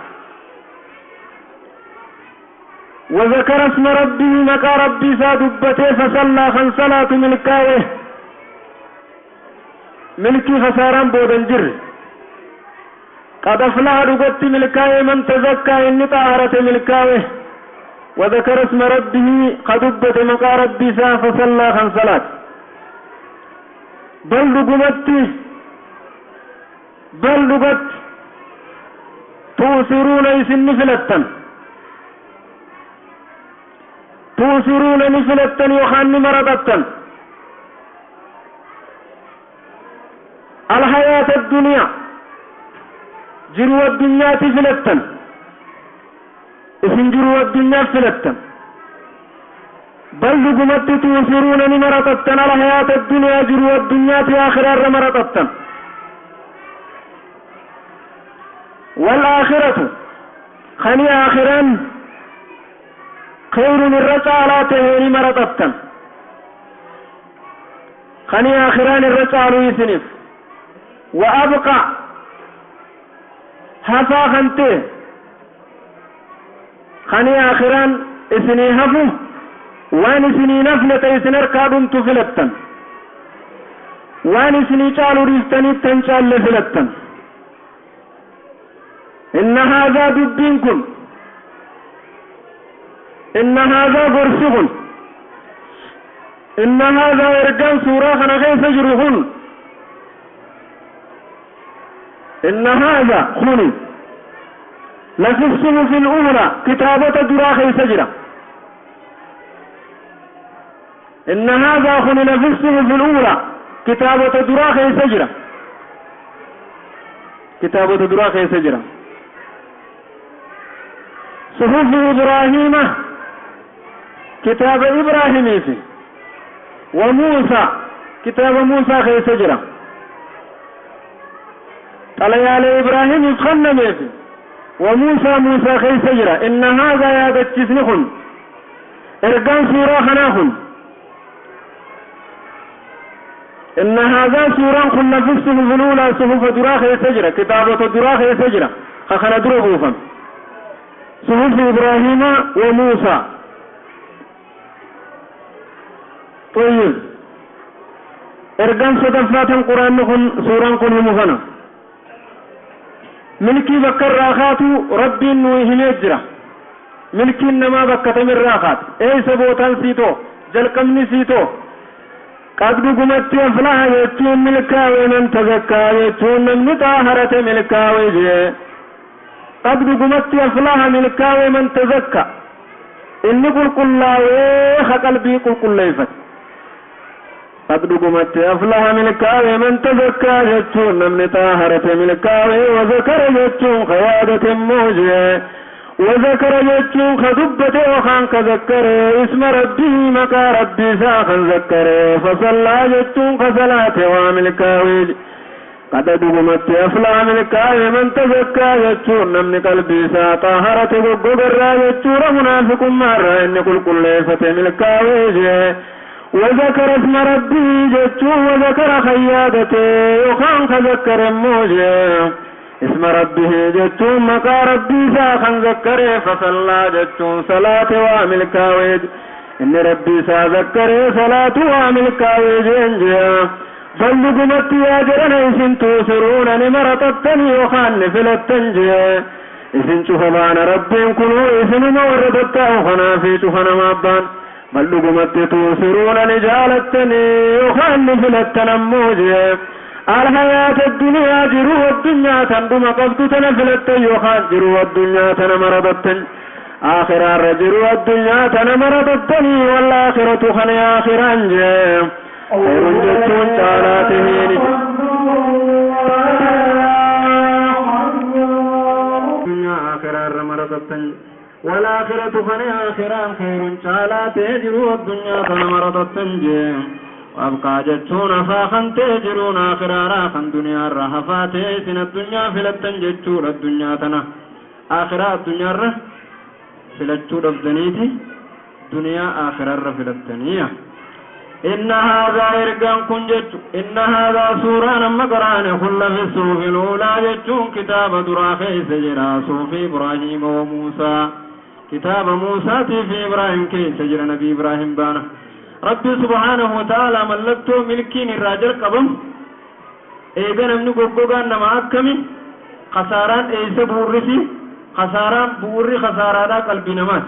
A: وذكر اسم ربه مقا ربي سا دبته فصلى خن صلاة ملكاوه، ملكي خساران بودن جر. قد أفلح رقدت ملكاوه من تزكى، إني طهرت ملكاوه. وذكر اسم ربه قد مقا ربي سا فصلى خن صلاة. بل رقمت، بل رقدت تؤثرون إسن فلتن، تؤثرون نفلتن يوخان مرضتن الحياة الدنيا، jiruu addunyaati filattan. Isin jiruu addunyaa filattan. Bal dhugumatti tuusiruuna ni maraxattan, alhayaata addunyaa, jiruu addunyaati aakhiraarra maraxattan. والآخرة خني آخرا خير الرجالة تهيني مرضتن، خني آخران الرجال يسنف وأبقى هفا خنته، خني آخران إسني هفو وان إسني نفنة إسن أركادم تفلتن، وان إسني چالو ريستني تنچال لفلتن. إن هذا دبينكم، إن هذا غرسهن، إن هذا إرقان سورة خنا كيف جرهن. إن هذا خني لفي الصحف الأولى، كتابة درا كيف جرى. إن هذا خني لفي الصحف الأولى، كتابة درا كيف جرى، كتابة درا كيف جرى. صحف إبراهيم، كتاب إبراهيم في، وموسى، كتاب موسى خيس جرا. طليال إبراهيم يفخن في. وموسى موسى خيس جرا. إن هذا يا دتشسنخن إرقان سورة خناخن. إن هذا سورة خن في الصحف الأولى صحف درا خيس جرا، كتابة درا خيس جرا خخنا درا غوفا صحف إبراهيم وموسى. طيب إرقان صدفات القرآن خن سورة خن مخنا ملكي بكر راخاتو ربي نويهم يجرا. ملكي نما بكتم الراخات اي سبوتان سيتو جلقمني سيتو قد قمت أفلاح يتون ملكاوي من تزكى يتون من مطاهرة ملكاوي جي. قد قمت أفلاح ملكاوي من تزكى إني قل قل لا قلبي قل قل ليفت. قد قمت أفلح ملكاوي من تزكى يتون من مطاهرة ملكاوي وذكر يتون خيادة موجي وذكر يتون خدبة وخان كذكر اسم ربه مكا ربي ساخا ذكر فصلى يتون خصلاة وملكاوي. قد قمت أفلح ملكاوي من تزكى يتون من قلبي ساطهرة قبر يتون منافق مرة إن قل كل فتى ملكاوي وذكر اسم ربه جتو وذكر خيادته وخان خذكر موجه اسم ربه جتو مكا ربي ساخا ذكر فصلى جتو صلاة وعمل كاويج إن ربي ساذكر صلاة وعمل كاويج انجا بل قمت يا جرنا إسن توسرون نمرتتني وخان فلتنجا إسن شفبان ربي كنو إسن موردتا وخنا في شفنا مابان بل قمت توسرون نجالتني وخان فلتنا موجه الحياة الدنيا جرو الدنيا تندم قبض تنفلت يوخان جرو الدنيا تنمرضتن آخر الرجرو الدنيا تنمرضتني والآخرة خني آخرا جه خير جتون تعالاتهين الدنيا آخر الرمرضتن والآخرة خني آخرا خير تعالاته جرو الدنيا تنمرضتن جه وابقى جتون فاخن تجرون آخرا راخن دنيا الرهفات سن الدنيا فلتن جتون الدنيا تنا آخرا الدنيا الره فلتون الدنيتي دنيا آخرا الره فلتنية. إن هذا إرقان كن جت إن هذا سورة نما قرآن خل في الصحف الأولى جتون كتاب دراخي سجرا صحف إبراهيم وموسى كتاب موسى في إبراهيم كي سجر نبي إبراهيم بانا ربي سبحانه وتعالى ملكته ملكين الراجل قبم إذن أمني قبقان نما أكمي خساران إيسا بورسي خساران بوري خسارانا قلبي نمات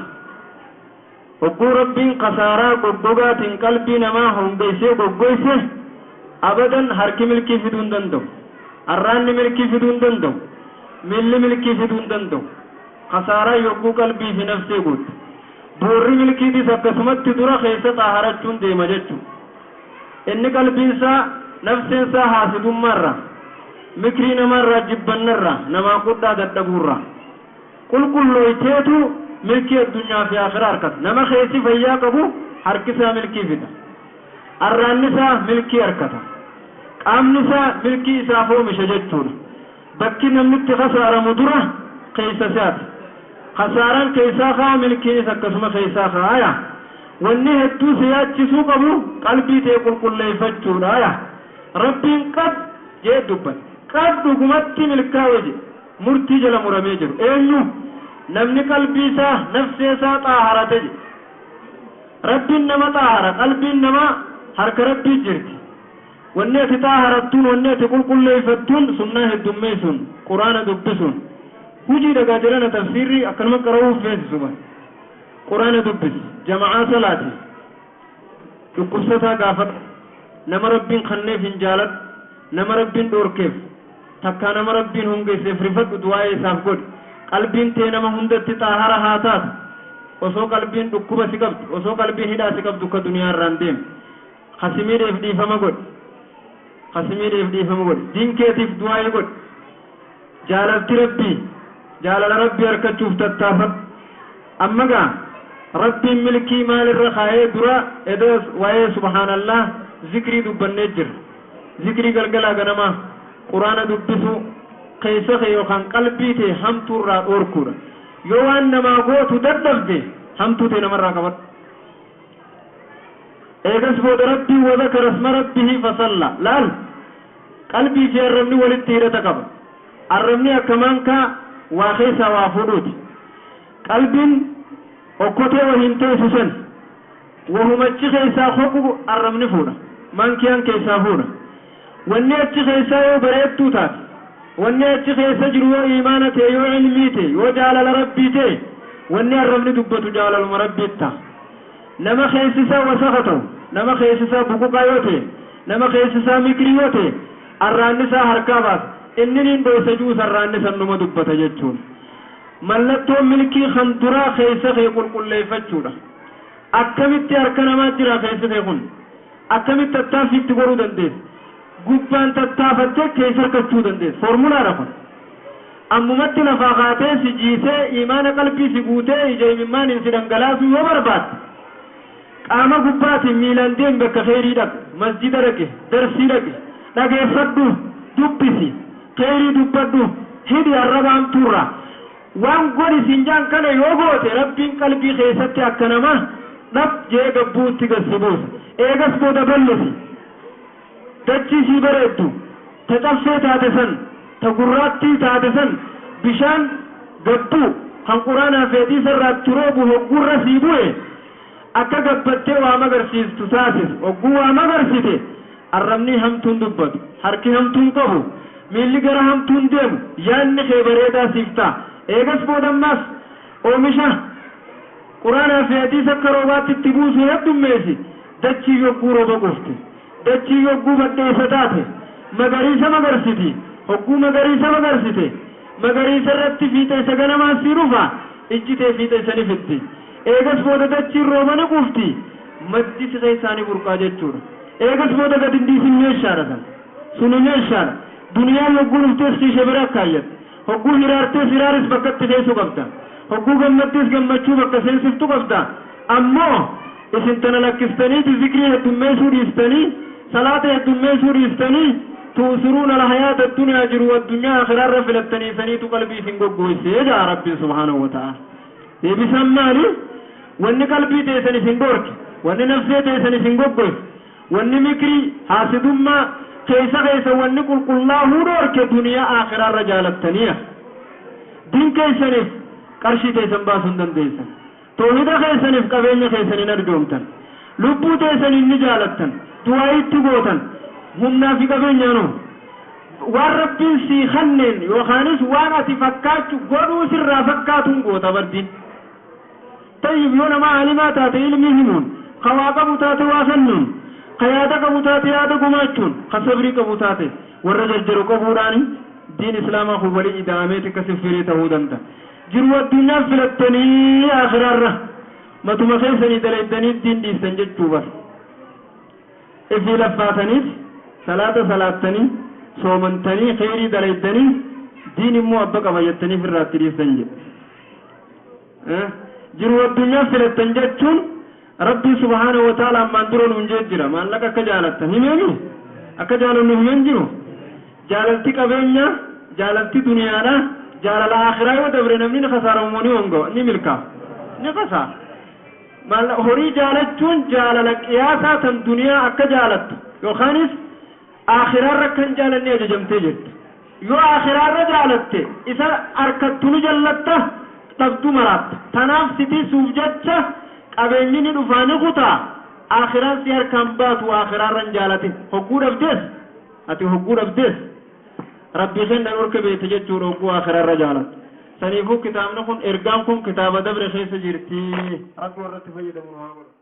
A: وقو ربي خسارا قبقات قلبي نما هم بيسي قبقويسي أبدا هركي ملكي في دون دندو الران ملكي في دون دندو ملي ملكي في دون دندو خسارا يقو قلبي في نفسي قد بوري ملكي دي سكسمت درا خيسة طاهرتون دي مجتو إن قلبي سا نفسي سا حاسد مرة مكرين مرة جبن مرة نما قد دبورة قل كل يتيتو ملكي الدنيا في آخر أركت نما خيسي فيا قبو حركسا ملكي فيدا الرانسا ملكي أركتا قامنسا ملكي إسافو مشجتون بكي نمت خسارة مدرة خيسة سات خساران كيسا خا ملكي سكسما خيسا خا آيا واني هدو سياتشسو قبو قلبي تيقل كل يفتشون آيا ربي قد جئ دبت قد دقمت ملكاوي جي مرتي جل مرمي جر اينو نمني قلبي سا نفسي سا طاهرة جي ربي نما طاهرة قلبي نما حرك ربي جرتي واني تطاهرتون واني تقول كل يفتون سنة الدميسون قرآن دبسون هجي دغا جرنا تفسيري اكلمه قراو فيس سبا قران دبس جماعه صلاتي دكوستا غافت نما ربين خنه فنجالت نما ربين دوركيف تكا نما ربين هونغي سفرفت دعاء صاف غد قلبين تي نما هندت طاهره هاتات وسو قلبين دكوبا سيقبت وسو قلبين هدا سيقبت دك دنيا رانديم خسمي ديف دي فما غد خسمي ديف دي فما غد دين كيتيف دعاء غد جالت ربي جالل ربي أركتشوف تتافت أما قا ربي ملكي مال الرخاء درا إدوس وآي سبحان الله ذكري دبن نجر ذكري قلقلا قنما قرآن دبسو Keessa kee yookaan qalbii tee hamtuurraa dhoorkuudha. Yoo waan namaa gootu dadhabde, hamtuu tee namarraa qabadhu. Eegas booda Rabbiin وذكر اسم ربه فصلى. Laal, qalbii fi arrabni walitti hidhata qaba. Arrabni akka maankaa waa keessaa waa fuudhuuti. Qalbiin okkotee wahiin teessu san wahumachi keessaa hoqu arrabni fuudha, maankiyaan keessaa fuudha. Wanni achi keessaa yoo bareedduu taate, wanni achi keessa jiru yoo iimaana ta'e, yoo ilmii ta'e, yoo jaalala Rabbii ta'e, wanni arrabni dubbatu jaalaluma Rabbiit ta'a. Nama keessisaa wasaka ta'u, nama keessisaa buquqaa yoo ta'e, nama keessisaa mikrii yoo ta'e, arraanni isaa harkaa baasa. Inni niin dhoysa juus arraanni san numa dubbata jechuun. Mallattoon milkii kan duraa keessa kee qulqulleeffachuudha. Akkamitti harka namaa jira keessi kee kun? Akkamitti tattaaffii itti godhuu dandeessa? Gubbaan tattaafattee keessa harkachuu dandeessa. Foormulaadha kun. Ammumatti lafaa kaatee si jiisee, imaana qalbii si guutee, ija imimmaaniin si dhangalaasuu yoo barbaadde, qaama gubbaatiin miilaan deemi, bakka kheyrii dhaqe, masjida dhaqe, darsii dhaqe, dhageeffadhu, dubbisi, kheyrii dubbadhu, hidhi arraba hamtuurraa. Waan godhi siin jaan kana yoo goote, Rabbiin qalbii keessatti akka nama dhab jee gabbuutti gad si buusa. Eegas booda ballisi. Dachii sii bareeddu ta caffee taate san, ta gurraattii taate san, bishaan gabbuu kan Quraanaa fi hadiisa irraa itti roobu hogguurra sii bu'e, akka gabbattee waa magarsiistu taasis. Hogguu waa magarsite, arrabni hamtuun dubbatu, harki hamtuun qabu, miilli gara hamtuun deemu, yaanni kee bareedaa siif ta'a. Eegas boodammaas oomisha Quraanaa fi hadiisa akka roobaatti itti buusu heddummeessi. Dachii yogguu rooba quufte, dachii yogguu badheessa taate, magariisa magarsiti. Hogguu magariisa magarsite, magariisa irratti fiixeessa ganamaan sii dhufa, ijji tee fiixeessa ni fiddi. Eegas booda dachiin rooba ni quufti, maddi si keessaa ni burqaa jechuudha. Eegas booda gad hin dhiisin. Meeshaadha san suni, meeshaadha. Duniyaan yogguu dhuftees kiisha bira kaayyatte. Hogguu hiraartees hiraaris bakkatti keessu qabda. Hogguu gammaddees gammachuu bakka seensiftu qabda. Ammoo isin tana lakkistaniiti zikrii heddummeessuu dhiistanii, salaata heddummeessuu dhiistanii, تؤثرون الحياة الدنيا, jiru addunyaa akhiraarra filattanii, saniitu qalbii isin goggoysee jaa Rabbiin سبحانه وتعالى. Deebisan maali? Wanni qalbii teessan isin dhorke, wanni nafsee teessan isin goggoyse, wanni mikrii haasidummaa keessa keessa wanni qulqullaahuu dhorke, duniyaa akhiraarra jaalattaniya. Diin keessaniif qarshii teessan baasuu hin dandeessan, toohida keessaniif qabeenya keessan hin arjoomtan, lubbuu teessaniin ni jaalattan, du'aayitti gootan. Humnaa fi qabeenyaanoo waan Rabbiin sii kanneen yookaanis waan ati fakkaachu godhuu sirraa fakkaatuun goota bardiin. Tayyib, yoo nama aalimaa taate ilmii himuun, ka waa qabu taate waa kennuun, ka yaada qabu taate yaada gumaachuun, ka sabrii qabu taate warra jarjaru qabuudhaani, diin Islaamaa kun walii ida'ameeti akkasi firii ta'uu danda'a. Jiru addunyaa filattanii akhiraarra matuma keessanii dalaydanii diin dhiistan jechuu bar. Ifii laffaataniif salaata salaattanii, soomantanii, kheyrii dalaydanii, diin immoo abba qaba jettanii firraatti dhiistan jedhe. Jiru addunyaa filattan jechuun Rabbii سبحانه وتعالى ammaan dura nuun jee jira. Maallaqa akka jaalattan himeemi, akka jaalannu himeen jiru. Jaalalti qabeenya, jaalalti duniyaadha, jaalala akhiraa yoo dabre namni ni kasaaramu, ni hongo, ni milkaa, ni kasaara. Maal horii jaalachuun? Jaalala qiyaasaa tan duniyaa akka jaalattu yookaanis akhiraarra kan jaalanni ajajamtee jirti. Yoo akhiraarra jaalatte, isa harkattu ni jallatta, dhabdu maraatta. Tanaaf sitisuuf jecha qabeenyi ni dhufaa, ni kutaa, akhiraan si harkaan baatu. Akhiraarran jaalatin. Hogguu dhabdees, ati hogguu dhabdees Rabbii kennan orka beete jechuudha hogguu akhiraarra jaalattu. Saniifuu kitaabni kun, ergaan kun kitaaba dabre keessa jirti. Rabbi warratti fayyadamu nu haa godhu.